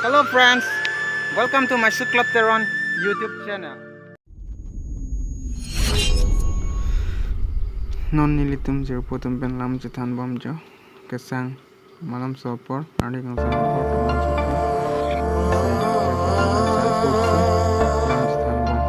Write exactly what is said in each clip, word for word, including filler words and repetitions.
Hello friends, welcome to my Suklot Teron YouTube channel. Non nelitum jirpo atum pen lam chethan bomjo. Kesang malomso apor, arni kangsam apor, lam chethan bom.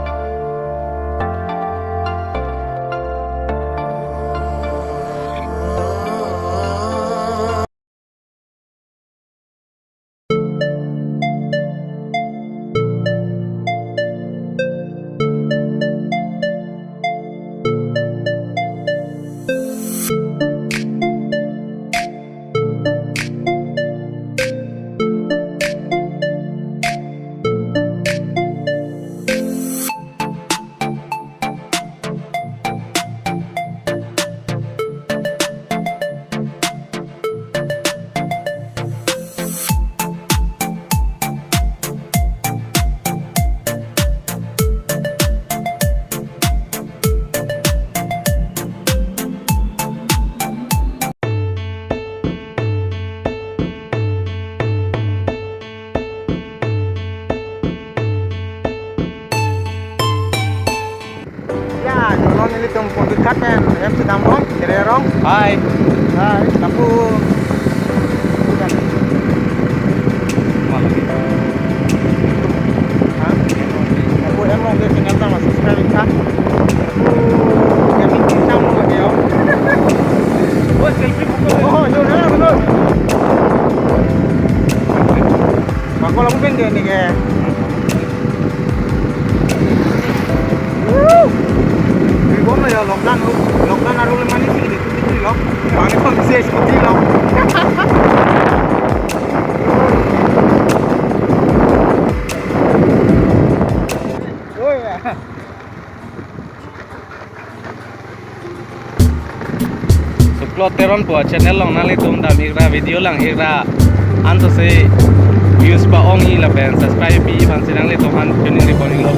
Ya, non nelitum pon khat pen em sedang bom, Tere Rong. Hai. Hai, lapu. Bukan. Malam ini. Ha? Lapu em Rong ke channel tang subscribe ikha. Lapu gaming channel mo ke yo. Oh, selfie buka. Oh, yo, yo, yo. Bako lapu pen ke ni ke. Woo! Ribon lo ya, lockdown lo. Lockdown aru le mani sih gitu, gitu lo. Mani kok bisa scooty lo. Oh ya. Suklot Teron pu channel along nanglitum dam ikra, video lang ikra, ansose views pa-ong-i lapen subscribe pi aphan si nanglitum aphan tuning ribon iklo.